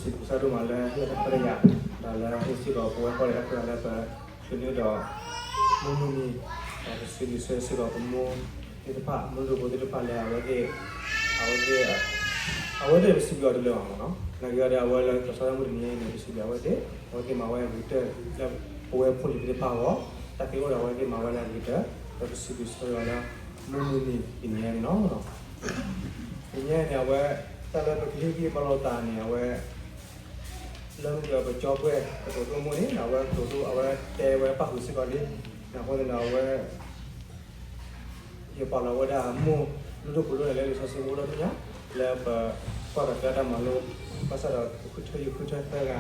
စံးဘျုးကစၢ်ဒိၣ်မးလၢဟ့ၣ်လီၤတၢ်ခွဲးတၢ်ယာ်, ဒီးလၢဟ့ၣ်စ့ၢ်ကီးပဝဲပီၢ်လဲၣ်တၢ်ခွဲးတၢ်ယာ်လၢပချုးန့ၢ်ဒီး မုၢ်မုၢ်နံၤ, ဒီးပစံးဘျုးဆၢစ့ၢ်ကီးပမိၢ်သ့ၣ်တဖၣ် မုၢ်ဒိၣ်ဖိသ့ၣ်တဖၣ်လၢအဝဲသ့ၣ်, အဝဲသ့ၣ်, အဝဲသ့ၣ်ပစံးဘျုးအီၤတလၢာ်ဘၣ်မးနီၤ, နာ်က့ဒီးအဝဲလၢကဆီတၢ်မုၢ်တနံၤအံၤန့ၣ် ပစံးဘျုးအဝဲသ့ၣ်, အဝဲသ့ၣ်မၤဝဲအဂ့ၤကတၢၢ်လၢပဝဲဖိလံၤသ့ၣ်တဖၣ်အဂီၢ်, တၢ်သ့အိၣ်ဒီးအဝဲသ့ၣ်မၤဝဲလၢအဂ့ၤကတၢၢ်, ဒီးပစံးဘျုးဆၢလီၤလၢ မုၢ်မုၢ်နံၤတနံၤအံၤန့ၣ်လီၤ. တနံၤအံၤန့ၣ် အဝဲ တၢ်လၢပကဟ့ၣ်ဂံၢ်ဘါလိာ်သးန့ၣ် အဝဲ လၢမ့ၢ်ဒီးပကၠီပှဲၢ်ကတိၤဒိၣ်မိၢ်န့ၣ် အဝဲကတိၤဒိၣ် အဝဲတဲဝဲပၣ်ဃုာ်စ့ၢ်ကီးလံ, အဃိန့ၣ်ဒီးအဝဲ ယပာ်လီၤဝဲဒၣ်မိၢ်လုၢ်ဒိၣ်ပှ့ၤဒိၣ်န့ၣ် လၢလံာ်စီဆှံအိၣ်ဒီးတညါ လၢပကွၢ်ဒီးကဲတၢ်မၤလိ ဘၣ်ဆၣ်ဒီးဃုထၢယဃုထၢသၢဂၤ,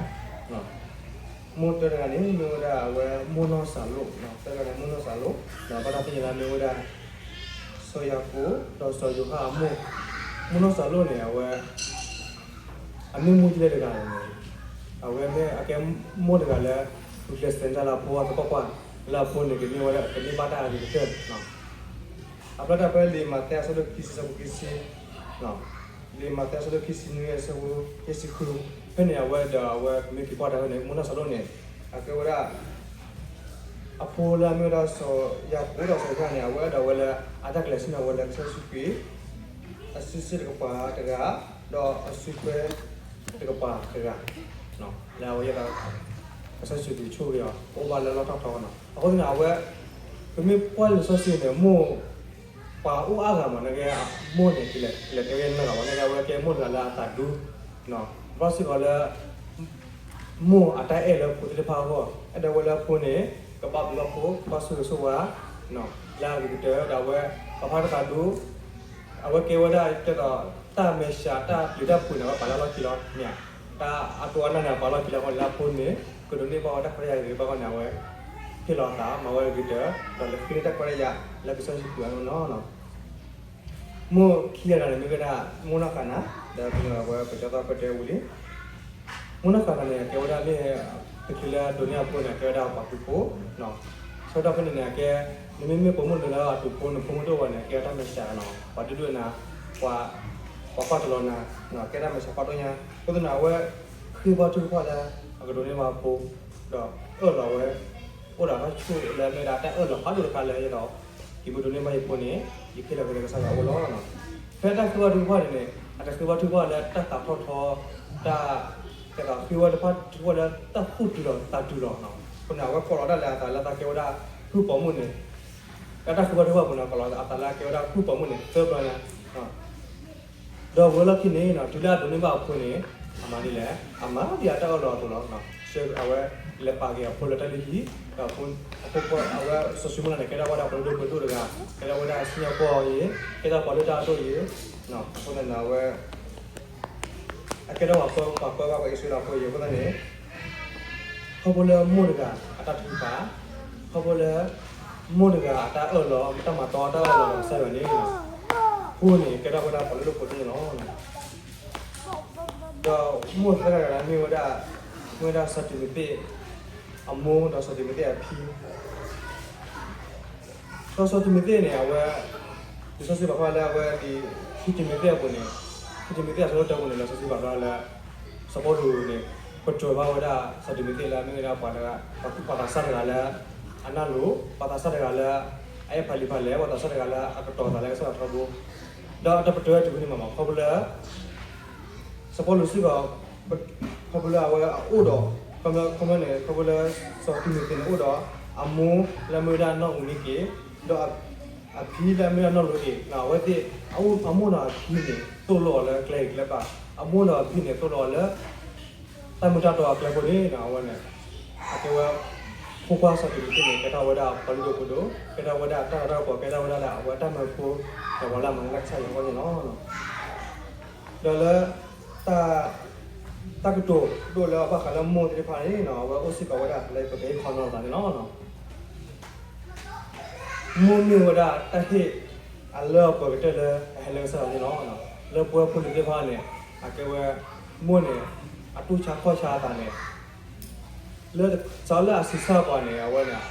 မိၢ်တဂၤန့ၣ် မ့ၢ်ဝဲဒၣ်အဝဲမိၢ်နီၢ်စၤလိၣ်, သၢဂၤန့ၣ် မိၢ်နီၢ်စၤလိၣ်, ဒီးဘၣ်တၢ်သ့ၣ်ညါလၢမ့ၢ်ဝဲဒၣ် စီၤယၤကိာ် ဒီးစီၤယိၤဟၣ်အမိၢ်, မိၢ်နီၢ်စၤလိၣ်န့ၣ် အဝဲ အမ့ၢ်မိၢ်ကလဲၣ်တဂၤန့ၣ် အဝဲမ့ၢ်အကဲမိၢ်တဂၤလၢ ဂုာ်ကျဲးစၢးတၢ်လၢအဖိအသပှၢ်ပှၢ်, လၢအဖိန့ၣ် ကန့ၢ်ဝဲဒၣ် ကန့ၢ်ဘၣ်တၢ်အဂ့ၤကတၢၢ်, အဖျါတၢ်ဖဲလံာ်မးသဲအဆၢဒိၣ်ခံဆံ အဆၢဖိခံဆံ, လံာ်မးသဲအဆၢဒိၣ်ခံဆံနွံအဆၢဖိခံဆံဃု, ဖဲန့ၣ်အဝဲဒီးအဝဲမ့ၢ်က့ၤကွၢ်တၢ်ဖဲန့ၣ် မိၢ်နီၢ်စၤလိၣ်န့ၣ် အကဲဝဲဒၣ် အဖိလၢအမ့ၢ်ဝဲဒၣ်စီၤယၤကိာ်ဒီးစီၤယိၤဟၣ်န့ၣ် အဝဲအဲၣ်ဒိးဝဲလၢ အတၢ်ကလဲၤဆ့ၣ်နီၤဝဲလၢကစၢ်ယ့ၣ်ၡူးခရံာ် အစုစ့ၣ်တကပၤတဂၤ, ဒီးအစုထွဲတကပၤတဂၤ, လၢအဝဲ ကစၢ်ယ့ၣ်ၡူးခရံာ်ဆိၣ်ဂ့ၤအီၤ အိၣ်ဘၣ်လၢလီၢ်ထီၣ်ထီအဃိန့ၣ် အဃိသတးန့ၣ် အဝဲ ပမ့ၢ်ကွၢ်လံာ်စီဆှံန့ၣ် မိၢ် ပှၤအိၣ်အါဂၤမး နကဲမိၢ်န့ၣ် ကလဲၤတဲဝဲနီတဂၤဘၣ် နကဲအဝဲကဲမိၢ်တဂၤလၢအသးဒူ, ဘၣ်စ့ၢ်ကီးလၢ မိၢ်အတၢ်အဲၣ်လၢဖိသ့ၣ်တဖၣ်အဂီၢ် အဲၣ်ဒိးဝဲလၢအဖိန့ၣ် ကဘၣ်ဘျုးဘၣ်ဖှိၣ် ကဘၣ်ဆိၣ်ဂ့ၤဆိၣ်ဝါ လၢအဂ့ၤကတၢၢ် ဒီးအဝဲ ပှၤဖးတသးဒူ အဝဲကဲဝဲဒၣ်ကဲသိး တၢ်မဲာ်ဆှးတၢ်ပျံၤတၢ်ဖုးန့ၣ် အဝဲပာ်လၢအလီၢ်ခံလီၤ မ့ၢ်ဧါ, တၢ်အဒိအနၢ်န့ၣ် အပာ်လီၢ်ခံလီၤအဃိန့ၣ် လၢအဖိန့ၣ် ကဒိးန့ၢ်ဘၣ်ဝဲတၢ်ခွဲးတၢ်ယာ်ဂ့ၤဘၣ်အဃိန့ၣ် အဝဲ ဟ့ၣ်လီၤအသး မၤဝဲအဂ့ၤကတၢၢ် ဒီးလဲၤဃ့န့ၢ်တၢ်ခွဲးတၢ်ယာ်လၢကစၢ်ယ့ၣ်ၡူးခရံာ်အအိၣ်န့ၣ်လီၤ. မိၢ်ခံဂၤတဂၤန့ၣ်မ့ၢ်ဝဲဒၣ် မိၢ်နီၢ်ဃၤနၤ ဒီးပဝဲပကၠီသီပတဲဝံၤလံ မိၢ်နီၢ်ဃၤနၤန့ၣ် အကဲဝဲဒၣ်မ့ၢ် တချုးလၢအဒိးန့ၢ်အဖိန့ၣ် အကဲဝဲဒၣ်ပှၤသုးဖိ, ဆၢကတီၢ်ဖဲန့ၣ်န့ၣ် အကဲ နမ့မ့ၢ်ပိာ်မုၣ်နုာ်လၢအသုးဖိ နဖိမုၣ်တအိၣ်ဘၣ်န့ၣ် အကဲဝဲတၢ်မဲာ်ဆှးနီၤ ပှၤဒုၣ်ဒွဲၣ်နၤ ပှၤ ပှၤကွၢ်တလီၤနၤ ကဲတၢ်မဲာ်ဆှးကွၢ်ဒိၣ်ညါ အဃိသတးန့ၣ် အဝဲ ဃ့ဘါထုကဖၣ်လၢ အကဒိးန့ၢ်ဘၣ်အဖိ ဒီးအၢၣ်လီၤဝဲ အိၣ်ဒီးတၢ်ဆိၣ်လၢအမ့ၢ်ဝဲဒၣ်တၢ်အၢၣ်လီၤဖးဒိၣ်တခါလၢယဲဒီး ယမ့ၢ်ဒိးန့ၢ်ဘၣ်ယဖိန့ၣ် ယကဟ့ၣ်လီၤက့ၤလၢကစၢ်ယွၤအအိၣ်လီၤ. ဖဲတၢ်ဃ့ဘါထုကဖၣ်န့ၣ်န့ၣ် အတဃ့ဘါထုကဖၣ်လၢတၢ်သးထီၣ်ထီ တၢ် ကဲသိးဃ့ဝဲတဖၣ်ထုကဖၣ်လၢတၢ်သူၣ်တုၤလီၤသးတုၤလီၤ. အဃိန့ၣ် အဝဲကိးလီၤဒၣ်လဲာ်အသးလၢအသးကဲဝဲဒၣ် ဟုၣ်ပိာ်မုၣ်န့ၣ် လၢတၢ်ဃ့ဘါထုကဖၣ်အပူၤန့ၣ် ကိးလီၤအသးလၢအကဲဝဲဒၣ်ဟုၣ်ပိာ်မုၣ်န့ၣ် သၢဘျီညါ ဒီးဝံၤလီၢ်ခံန့ၣ် တုၤလၢအဒိးန့ၢ်ဘၣ်အဖိန့ၣ် အမၤဒ်လဲၣ် အမၤဒ်အတၢ်အၢၣ်လီၤအသိးလီၤ. အဝဲလဲၤပာ်က့ၤအဖိလၢတၢ်လုၢ်ဟံၣ် ဒီးအဖိ အဖိခွါ အဝဲစီၤၡမူၤအၤန့ၣ် ကဲထီၣ်ဝဲဒၣ်ပှၤလုၢ်ဒိၣ်ပှ့ၤဒိၣ်တဂၤ ကဲထီၣ်ဝဲဒၣ်စံၣ်ညီၣ်ကွီၢ်အံၤ ကဲထီၣ်ပှၤလုၢ်တၢ်အဒိၣ်အံၤ အဃိသတးန့ၣ် အဝဲ အကဲထီၣ်ပှၤပၢ ပှၤပၢဘၣ်ပှၤအံၣ်စရ့လးဖိအံၤ အဃိသတးန့ၣ် ခီဖျိလၢမိၢ်တဂၤ အတၢ်ထုကဖၣ် ခီဖျိလၢ မိၢ်တဂၤအတၢ်အၢၣ်လီၤ တၢ်မၤတီတၢ်အၢၣ်လီၤဒီးကစၢ်ယွၤန့ၣ် ဖိန့ၣ် ကဲထီၣ်ဝဲဒၣ်ပှၤလုၢ်ဒိၣ်ပှ့ၤဒိၣ်န့ၣ်လီၤ. ဒီးမိၢ်သၢဂၤတဂၤမ့ၢ်ဝဲဒၣ် မ့ၢ်ဝဲဒၣ်စီၤတံၤမသ့း အမိၢ်ဒီးစီၤတံၤမသ့းအဖံ ဒီးစီၤတံၤမသ့းန့ၣ် အဝဲ လံာ်စီဆှံပာ်ဖျါလၢအဝဲဒ် ခံတံၤမသ့းအပူၤန့ၣ် ခံတံၤမသ့းအဆၢဒိၣ်တၢပူၤန့ၣ် လံာ်စီဆှံပာ်ဖျါလၢ စီၤပီလူးန့ၣ် ပတြၢၤဘၣ်ဝဲဒၣ်စီၤတံၤမသ့းလၢမ့ၢ်ဝဲဒၣ်ပှၤတဂၤ ပှၤသးစၢ်တဂၤလၢ အနၢ်လိၤ ပှၤသးစၢ်တဂၤလၢ အအဲၣ်ဖးလံာ်ဖးလဲၢ် ပှၤသးစၢ်တဂၤလၢအကတီၤသးလၢကစၢ်ယွၤထီဘိ ဒီးတပတြၢၤဝဲတုၤဖဲန့ၣ်မး ခီဖျိလၢ စီၤပီလူးစ့ၢ်ကီး ခီဖျိလၢအဝဲအအိၣ်ဒီး ခီဖျိန့ၣ် ခီဖျိလၢ စီၤတံၤမသ့းန့ၣ်အိၣ်ဒီး အမိၢ်လၢအမ့ၢ်ဝဲဒၣ်နီၢ်အူနံက့ၤ ဒီး အဖံလၢအမ့ၢ်ဝဲဒၣ်နီၢ်လိၤက့ၤ အဝဲသ့ၣ် အမိၢ်ဒီးအဖံန့ၣ် သိၣ်လိအီၤလၢကျဲဂ့ၤကျဲဘၣ် အမိၢ်ဒီးအဖံန့ၣ် သိၣ်လိအီၤလၢ တၢ်မ့ၢ်တၢ်တီအကျဲဖိန့ၣ် အဝဲန့ၣ် အကဲဝဲ ဖိခွါစီၤတံၤမသ့းန့ၣ် ကဲထီၣ်ဝဲဒၣ်ပှၤလုၢ်ဒိၣ်ပှ့ၤဒိၣ် ကဲထီၣ်ဝဲဒၣ်တၢ်လၤတၢ်ကပီၤ ကဲထီၣ်ဝဲဒၣ်လၢအဝဲတၢ်မၢဖိ ဒီးပှၤလၢအမၤနၢၤကစၢ်ယွၤအဂီၢ်န့ၣ်လီၤ. ဒီးလၢ တၢ် တၢ်ကတိၤဒိၣ်လၢအဘၣ်ဃးလၢမိၢ်သ့ၣ်တဖၣ်န့ၣ် အဝဲအိၣ်စ့ၢ်ကီးဝဲဒၣ်လၢပကဟ့ၣ်ခီနီၤသးန့ၣ်လီၤ. မိၢ်မ့ၢ်ဝဲဒၣ်တၢ်ဟ့ၣ်အလၢအပှဲၤကတၢၢ်လၢအဟဲလၢကစၢ်ယွၤန့ၣ်လီၤ. လၢပဝဲဖိလံၤသ့ၣ်တဖၣ်န့ၣ် အကဲဝဲ မိၢ်န့ၣ် အတူၢ်ဆါခီၣ်ဆါအသးန့ၣ် လၢစးလၢအဆံးစၢ်ပှၤန့ၣ် အဝဲန့ၣ်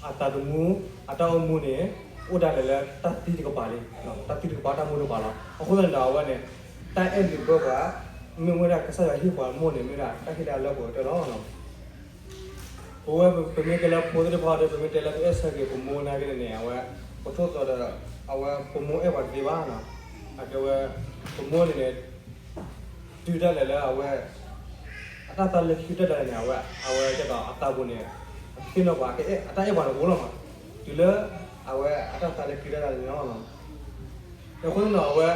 အသးသမူ အတၢ်အိၣ်မူန့ၣ် အိၣ်ဒၣ်လဲာ်လၢတၢ်သံတကပၤလံ, တၢ်သံတကပၤ တၢ်မူတကပၤလီၤ. အဃိသတးန့ၣ်ဒီး အဝဲန့ၣ် တၢ်အဲၣ်ဒုးဘၢပှၤ မ့ၢ်ဝဲဒၣ်ကစၢ်ယွၤဟ့ၣ်ပှၤမိၢ်န့ၣ် မ့ၢ်ဝဲဒၣ်တၢ်ဟ့ၣ်တၢ်လၢပှဲၤကတၢၢ်လီၤ. ပဝဲပမ့ၢ်ကဲလၢဖိသ့ၣ်တဖၣ်ဒီး ပမ့ၢ်တဲလၢပအဲၣ်ဆၢက့ၤပမိၢ်နာ်က့န့ၣ်န့ၣ် အဝဲ ပထိၣ်သီဒီး အဝဲပမိၢ်အဲၣ်ပှၤတသ့ဘၣ်နီၤ. အကဲဝဲ ပမိၢ်န့ၣ်န့ၣ် တုၤဒၣ်လဲာ်လၢအဝဲ အတၢ်သးလၢခံကတၢၢ်ဒၣ်လဲာ်န့ၣ် အဝဲ အဝဲကဲသိးအသးပူၤန့ၣ် သ့ၣ်နီၣ်ပှၤ အတၢ်အဲၣ်ပှၤန့ၣ်အိၣ်လီၤမး. တုၤလၢ အဝဲအတၢ်သးလၢခံကတၢၢ်ဒၣ်လဲာ်န့ၣ်လီၤ. အဃိန့ၣ်ဒီးအဝဲ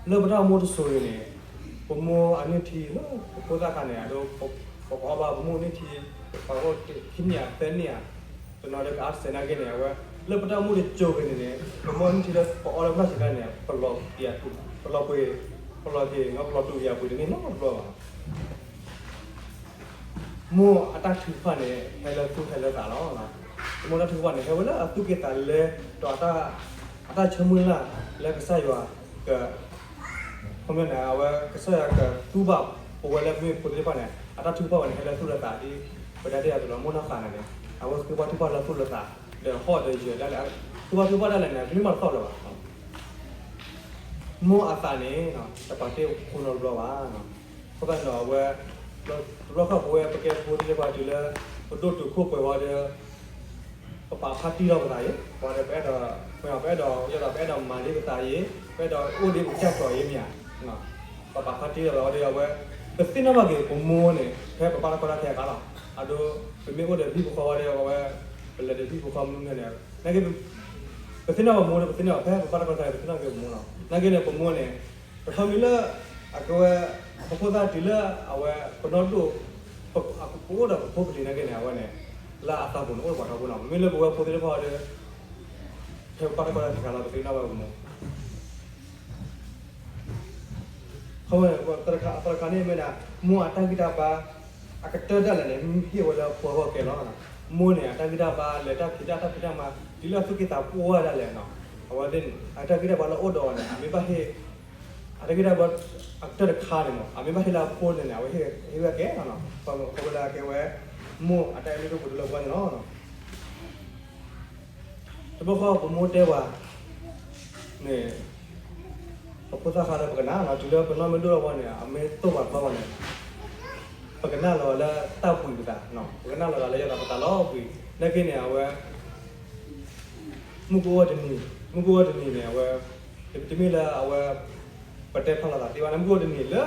လၢပတၢ်အိၣ်မူတစိၤန့ၣ်န့ၣ် ပမိၢ်အနုၢ်ထံလၢပဖိသၣ်ခါန့ၣ် အဒိ ပကအီၣ်ဘၣ်ပမိၢ်နုၢ်ထံ ပှၤအိၣ်ခံနံၣ်ဧါသၢနံၣ်ဧါ တနီၤဒီးကအါတစဲးနာ်က့န့ၣ် အဝဲ လၢပတၢ်အိၣ်မူတစိၤက့ၤန့ၣ်န့ၣ် ပမိၢ်နုၢ်ထံလၢပအီလၢပတၢ်ဆံးခါန့ၣ် ပလီၤပှ့ၤ ပလီၤပှ့ၤ ပလီၤတူာ်ယၤပှ့ၤတန့ၢ်နီတဘျီဘၣ်. မိၢ်အတၢ်ထုကဖၣ်န့ၣ် ဟဲလၢသူၣ်ဟဲလၢသးလီၤ. မိၢ်တၢ်ထုကဖၣ်န့ၣ် ဟဲဝဲလၢအသူၣ်က့ၣ်သးလဲ ဒီး အတၢ်ဆိမိၣ်လၢ်လၢကစၢ်ယွၤက ခီမ့ၢ်န့ၣ် အဝဲကစၢ်ယွၤကသူဘၣ်ပဝဲလၢပမ့ၢ်ဖိသ့ၣ်တဖၣ်န့ၣ် အတၢ်ထုကဖၣ်ဝဲန့ၣ် ဟဲလၢသူၣ်လၢသးဒ် ပတဲတ့ၢ်အသိးလီၤ. မိၢ်နီၢ်ဃာ်န့ၣ်န့ၣ် အဝဲဃ့ဘါထုကဖၣ်လၢသူၣ်လၢသး ဒီးဟီၣ်ဒီးယၢၤဒၣ်လဲာ် ဃ့ဘါထုကဖၣ်ဒၣ်လဲာ်န့ၣ် အကလုၢ်မးတသီၣ်လၢၤဘၣ်. မိၢ်အသးန့ၣ် တပာ်တ့ၢ်ဖိနီတဘျီဘၣ်. အဃိသတးန့ၣ်ဒီးအဝဲ တဘျီခီၣ်ပဝဲ ပကဲဖိသ့ၣ်တဖၣ်တုၤလၢ ပဒိၣ်တုာ်ခိၣ်ပှဲၤဝဲဒီး ပပာ်ဖးတံၢ်လီၤပသးအံၤ ပှၤဒီးပအဲၣ်ဒိး ပအဲၣ်ဒိးမၤဒ်ပသးအံၤ ပအဲၣ်ဒိးအိၣ်ဒ်ပကစၢ်ကီးအံၤမ့ၢ်ဧါ. ပပာ်ဖးတံၢ်လီၤပသးဝဲဒီးအဝဲ ပသ့ၣ်နီၣ်ဘၣ်က့ၤပမိၢ်န့ၣ် ဖဲပဘၣ်တၢ်ကီတၢ်ခဲအကျါလီၤ. အဒိ ပမ့ၢ်အိၣ်ဒီးဟံၣ်ဖိဃီဝဲဒီးအဝဲ ပလဲၤဒီးဟံၣ်ဖိဃီမနုၤန့ၣ် နာ်က့ ပသ့ၣ်နီၣ်ပမိၢ်ဒီး ပသ့ၣ်နီၣ်ဖဲပဘၣ်တၢ်ကီတၢ်ခဲ ပသ့ၣ်နီၣ်က့ၤပမိၢ်လီၤ. နာ်က့န့ၣ် ပမိၢ်န့ၣ် တခီမ့ၢ်လၢ အကဲဝဲ ပဖိသၣ်တုၤလၢအဝဲ ပနီၢ်ဒိၣ် ပအိၣ်ဒီးပဖိပလံၤနာ်က့န့ၣ် အဝဲန့ၣ် လၢအသးပူၤန့ၣ် အိၣ်ဒီးပှၤထီဘိလီၤ. မ့မ့ၢ်လၢပဝဲဖိသ့ၣ်တဖၣ်ဒီး ဖဲပဘၣ်တၢ်ကီတၢ်ခဲအကျါလီၤ ပသ့ၣ်နီၣ်ဝဲပမိၢ် ခီမ့ၢ် တခါတခါန့ၣ်မ့ၢ်ဒၣ် မိၢ်အတၢ်ဂံၢ်တၢ်ဘါ အကတၢၢ်ဒၣ်လဲာ်န့ၣ် ဟ့ၣ်ဝဲလၢဖိအဂီၢ်ကဲလီၤ. မိၢ်န့ၣ် အတၢ်ဂံၢ်တၢ်ဘါ လဲၤတၢ်ဖံးတၢ် တၢ်ဖံးတၢ်မၤ တုၤလၢအသူၣ်က့ၣ်သးပှၢ်ဒၣ်လဲာ်နီၤ အဝဲသ့ၣ်န့ၣ် အတၢ်ဂံၢ်တၢ်ဘါလၢအအိၣ်ဒီးအီၤန့ၣ် အမ့ၢ်ဘၣ်ဟ့ၣ် အတၢ်ဂံၢ်တၢ်ဘါ အကတၢၢ်တခါန့ၣ်မး အမ့ၢ်ဘၣ်ဟ့ၣ်လၢအဖိန့ၣ်န့ၣ် အဝဲဟ့ၣ်ဝဲကဲလီၤနီၤ. ခီဖျိလၢအကဲဝဲ မိၢ်အတၢ်အဲၣ်ဒိၣ်ဒိၣ်ပှ့ၤဒိၣ်လၢပဂီၢ်န့ၣ်လီၤ. တဘျီဃီပမိၢ်တဲပှၤ န့ၣ် ပဖိသၣ်ခါဒီးပကနၣ်နီၤ တုၤလၢပနီၢ်မ့ၢ်ဒိၣ်ထီၣ်ဘၣ်န့ၣ် အမ့ၢ်သိၣ်ပှၤတဘျီဘၣ်န့ၣ် ပကနၣ်လီၤလၢတၢ်ပှံၤပသး ပကနၣ်လီၤလၢယသးပသးလီၤပှံၤ နာ်က့န့ၣ် အဝဲ မုၢ်ကအိၣ်တနံၤ မုၢ်ကအိၣ်တနံၤန့ၣ် အဝဲ တမ့ၢ်လၢအဝဲ ပတဲဖျါလီၤသးသ့ဘၣ်န့ၣ် မုၢ်ကအိၣ်တနံၤလၢ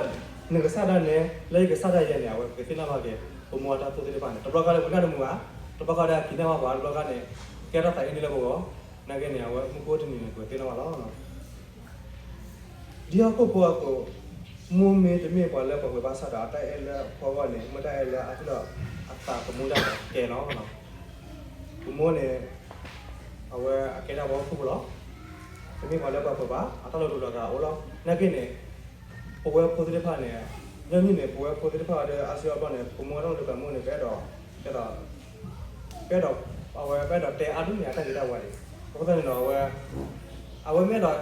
နကစၢ်ဒၣ်နဲ လၢယကစၢ်ဒၣ်ယဲန့ၣ် အဝဲကသ့ၣ်နီၣ်ဘၣ်က့ၤ ပမိၢ်အတၢ်သိၣ်သ့ၣ်တဖၣ်န့ၣ် တဘျီဃီဒီးပကနၣ်တမုာ်ဘၣ် တဘျီဃီဒီးအက့ၤနၢ်ဘၣ်ပှၤ တဘျီဃီန့ၣ် ကဲထီၣ်သးအ့န့ၢ်လၢပဂီၢ် နာ်က့န့ၣ် အဝဲမုၢ်ကအိၣ်တနံၤန့ၣ် ပကသ့ၣ်နီၣ်ဘၣ်လီၤ. ဒ်ဟီၣ်ခိၣ်ဖိအသိး မိၢ်မ့ၢ်တမ့ၢ်ပှၤလၢပှဲၤပှဲၤဘၣ်ဆၣ်ဒီး အတၢ်အဲၣ်လၢအဖိအဂီၢ်န့ၣ် မ့ၢ်တၢ်အဲၣ်လၢအဟ့ၣ်လီၤအသးသမူဒၣ်လဲာ်ကဲလီၤ. ပမိၢ်န့ၣ် အဝဲအကဲဒၣ်ပှၤဟီၣ်ခိၣ်ဖိလီၤ. တမ့ၢ်ပှၤလၢပှဲၤပှဲၤဘၣ် အတၢ်လိၣ်ဒိၣ်လီၤသးအိၣ်လီၤ. နာ်က့န့ၣ် ပဝဲဖိသ့ၣ်တဖၣ်န့ၣ် ညီနုၢ်န့ၣ် ပဝဲဖိသ့ၣ်တဖၣ်ဒီးအါစုအါဘျီန့ၣ် ပမိၢ်အတၢ်လိၣ်ဒိၣ်ပှဲၤမုၢ်န့ၣ် ပအဲၣ်ဒိး ကဲသိး ပအဲၣ်ဒိး အဝဲပအဲၣ်ဒိးတဲအါဒိၣ်န့ၣ် အတၢ်ဂ့ၤတၢ်ဝါဒံး အဃိသတးန့ၣ်ဒီး အဝဲ အဝဲမ့ၢ်အဲၣ်ဒိး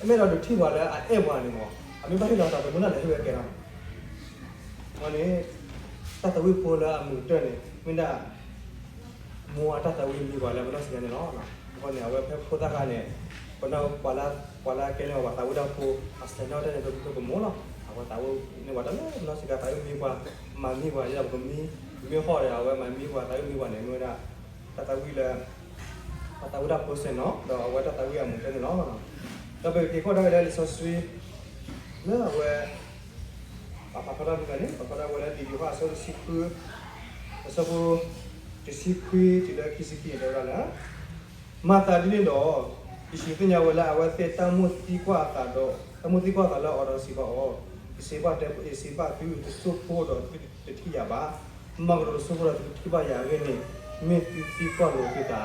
မ့ၢ်အဲၣ်ဒိးဒုးထံၣ်ပှၤလၢအအဲၣ်ပှၤန့ၣ်မး အမ့ၢ်ဘၣ်ဟ့ၣ်လီၤသးသမူဒၣ်လဲာ်ဟ့ၣ်ဝဲကဲလီၤ. အဃိန့ၣ် တၢ်သးဝံၣ်ဖိလၢအမုာ်ကတၢၢ်န့ၣ် မ့ၢ်ဒၣ် မိၢ်အတၢ်သးဝံၣ်မံပှၤလၢပနီၢ်ဆံးခါန့ၣ်လီၤ. အဃိန့ၣ် အဝဲဖဲဖိသၣ်ခါန့ၣ် ပနီၢ်ပှၤလၢ ပှၤလၢအကဲန့ၢ်ပှၤသးဝံၣ်တၢ်ဖိ အဆဲးနီၣ်တၢ်န့ၣ် ပမိၢ်လီၤ. အဝဲသးဝံၣ်န့ၢ်ပှၤတၢ်လၢပနီၢ်ဆံးခါ သးဝံၣ်မံပှၤ မၤမံပှၤ ဒ်သိးပကမံ ပမ့ၢ်ဟီၣ်ဒီး အဝဲမၤမံပှၤ သးဝံၣ်မံပှၤန့ၣ် မ့ၢ်ဝဲဒၣ် တၢ်သးဝံၣ်လၢ ပှၤသးဝံၣ်တၢ်ဖိဆဲးနီၣ် ဒီးအဝဲတၢ်သးဝံၣ်အမုာ်ကတၢၢ်န့ၣ်လီၤ. ဒီးပက့ၤကွၢ်ဒၣ်ဝဲလၢလံာ်စီဆှံ လၢအဝဲ ပာ်ဖျါထီၣ်မုၢ်ကန့ၣ် ပာ်ဖျါထီၣ်ဝဲလၢလံာ်ယိၤဟၣ်အဆၢဒိၣ်တဆံဃု အဆၢဖိ တဆံခွံတုၤလၢခံဆံခံန့ၣ် တဲဝဲဒၣ်လၢ မၤသးဒ်န့ၣ်ဒီး ယ့ၣ်ၡူးသ့ၣ်ညါဝဲလၢအဝဲသ့ၣ်တၢ်မိၣ်သံကွၢ်အသးဒီး တၢ်မိၣ်သံကွၢ်အသးလၢအီၤဒီးစံးဘၣ်အီၤ, ယစံးဘၣ်တဲ ယစံးဘၣ်သုတစိၢ်ဖိဒီးသုတထံၣ်ယၤဘၣ်. မၤကဒီးတစိၢ်ဖိဒီးသုကထံၣ်ဘၣ်ယၤအဂ့ၢ်န့ၣ် မ့ၢ်သုသံကွၢ်လိာ်သုသးဧါ.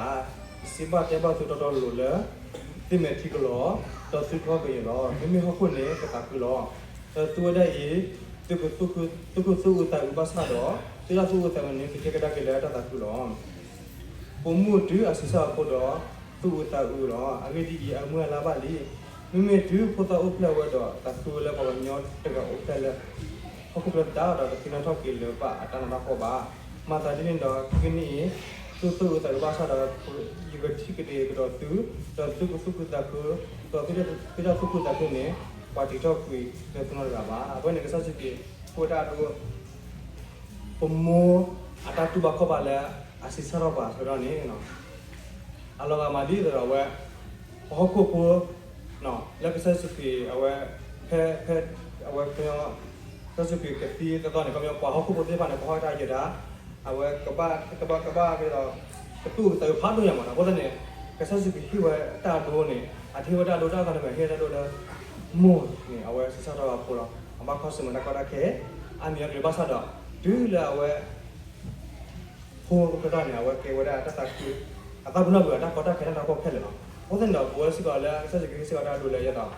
ယစံးဘၣ်တဲဘၣ်သုတီတီလိၤလိၤလၢ သုမဲာ်ထံကလီၤ ဒီးသုထီကယဲၢ်လီၤ. မ့မ့ၢ်ဟီၣ်ခိၣ်န့ၣ်ကသးခုလီၤ. ဒီးသုဝဲဒၣ်အံၤ သုကသူၣ်အုးသးအုးဘၣ်ဆၣ်ဒီး သုတၢ်သူၣ်အုးသးအုးန့ၣ် ကကဲကဒါက့ၤလၢတၢ်သးခုလီၤ. ပိာ်မုၣ်တုၤအဆံးစၢ်အဖိဒီး သူၣ်အုးသးအုးလီၤ. အဂ့ၢ်ဒ်အံၤ, အမုၢ်အလါဘၣ်လံ. မ့မ့ၢ်တုၤဖိသၣ်အိၣ်ဖျဲၣ်ဝဲဒီး သးခုဝဲလၢပှၤကညီတဂၤအိၣ်ဖျဲၣ်လၢ ဟီၣ်ခိၣ်ချၢသတးဒီး တသ့ၣ်နီၣ်ထီၣ်က့ၤလၢၤဘၣ်အတၢ်နးတၢ်ဖှီၣ်ဘၣ်. မၤသးဒ်န့ၣ်ဒီး ခဲကနံၣ်အံၤ သုသူၣ်အုးသးအုးဘၣ်ဆၣ်ဒီး ယကထံၣ်ကဒါက့ၤကဒီးသု, ဒီးသုကသူၣ်ခုသးခု, ဒီးသုတၢ်သူၣ်ခုသးခုန့ၣ် ပှၤတံၤထီၣ်ကွံာ်လၢပနီတဂၤဘၣ်. အဃိန့ၣ် ကစၢ်ယ့ၣ်ၡူးခရံာ် ဃိတၢ်အဒိ ပမိၢ်အတၢ်တူၢ်ဘၣ်ခီၣ်ဘၣ်လၢအစံးဆၣ်ထီၣ်ပှၤအဆၢကတီၢ်န့ၣ် အလီၤဂာ်မးဒ်သိးဒီးအဝဲ ပှၤဟီၣ်ခိၣ်ဖိ လၢကစၢ်ယ့ၣ်ၡူးခရံာ် အဝဲ ဖဲ ဖဲ အဝဲ ကညီ ကစၢ်ယ့ၣ်ၡူးခရံာ်ကသံသီသီန့ၣ် ခီပညီပှၤဟီၣ်ခိၣ်ဖိသ့ၣ်တဖၣ်န့ၣ် ကဟီၣ်တၢ်ယဲဒၣ် အဝဲကဘၣ် ကဘၣ် ကဘၣ်က့ၤဒီး ကသူၣ်ကသးဖးဒိၣ်ညါမးနီၤ. အဃိသတးန့ၣ် ကစၢ်ယ့ၣ်ၡူးခရံာ်ဟ့ၣ်ဝဲတၢ်အဒိန့ၣ် အတဟ့ၣ်ဝဲတၢ်အဒိတၢ်အသီန့ၣ် မ့ၢ်ဟ့ၣ်တၢ်ဒိလၢ မိၢ်န့ၣ် အဝဲစံးဆၣ်ထီၣ်အဖိလီၤ. အဘၣ်ခီဆၢၣ်မဲာ်တၢ်ကီတၢ်ခဲ အါမံၤအါကလုာ်ဘၣ်ဆၣ်ဒီး တုၤလၢအဝဲ ဖိကတီၢ်န့ၣ် အဝဲကဲဝဲဒၣ်တၢ်သးခု အသးပ့ၤနီၣ်ကွံာ်အတၢ်ကီတၢ်ခဲတၢ်နးတၢ်ဖှီၣ်ခဲလၢာ်လီၤ. အဃိသတးန့ၣ်ဒီး ပဝဲစ့ၢ်ကီးလၢကစၢ်ယ့ၣ်ၡူးခရံာ်ဟ့ၣ်စ့ၢ်ကီးတၢ်အဒိလၢယဲသိး ပ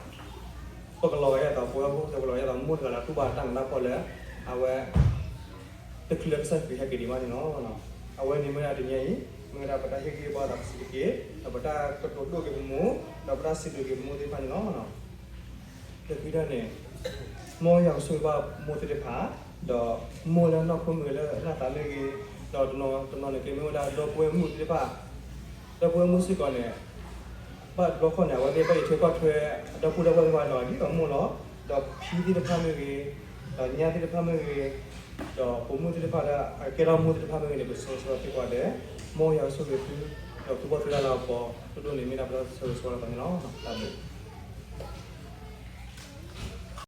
ကလီၤဂာ်ယဲသိး ပဝဲဟီၣ်ခိၣ်ဖိ ပကလီၤဂာ်ယဲသိး မိၢ်တဂၤလၢအတူၢ်ဘၣ်တၢ်နးတၢ်ဖှီၣ်လၢ အဝဲ တချုးလၢကစၢ်ယ့ၣ်ၡူးခရံာ်ဟဲက့ၤဒံးဘၣ်န့ၣ်လီၤ. အဝဲန့ၣ်မ့ၢ်ဒၣ်တနံၤအံၤ မ့ၢ်ဝဲဒၣ်ပတၢ်ဟ့ၣ်ဂံၢ်ဘါသးပစံးတက့ၢ်, ဒီးပတၢ်ကတိၤဒိၣ်က့ၤပမိၢ်, ဒီးပတၢ်စံးဘျုးက့ၤပမိၢ်သ့ၣ်တဖၣ်န့ၣ်လီၤ. လၢခံတၢ်န့ၣ် မ်ယွၤကဆိၣ်ဂ့ၤဘၣ်မိၢ်သ့ၣ်တဖၣ်, ဒီးမိၢ်လၢနီၢ်ခိမ့ၢ်ဂ့ၤ လၢအနၢ်သးမ့ၢ်ဂ့ၤ, ဒီးတနီၤတနီၤန့ၣ်က့ၤမ့ၢ်ဝဲဒၣ်ဒီပုၢ်ဝဲၢ်မုၣ်သ့ၣ်တဖၣ်, ဒီပုၢ်ဝဲၢ်မုၣ်စ့ၢ်ကီးန့ၣ် ဘၣ်တဘျီဃီန့ၣ် အဝဲသ့ၣ်ဘၣ်အံးထွဲကွၢ်ထွဲ အဒီပုၢ်ဒီဝဲၢ်သ့ၣ်တဖၣ်လီၤဒ်သိးမိၢ်လီၤ. ဒီးဖံသ့ၣ်တဖၣ်မ့ၢ်ဂ့ၤ, ဒီးညၣ်သ့ၣ်တဖၣ်မ့ၢ်ဂ့ၤ, ဒီးပိာ်မုၣ်သ့ၣ်တဖၣ်လၢအကဲထီၣ်မိၢ်သ့ၣ်တဖၣ်မ့ၢ်ဂ့ၤန့ၣ် ပဆၢဂ့ၤဆၢဝါသ့ၣ်ကိးဂၤဒဲး, မ်ယွၤကဆိၣ်ဂ့ၤသု, ဒီးသူၣ်ဘီၣ်သုၢ်လၢ်လၢအပီၤ ဒိၣ်ဒိၣ်န့ၣ် မ့ၢ်ဒၣ်ပတၢ်ဆၢဂ့ၤဆၢဝါလၢပှၤန့ၣ်လီၤ. တၢ်ဘျုး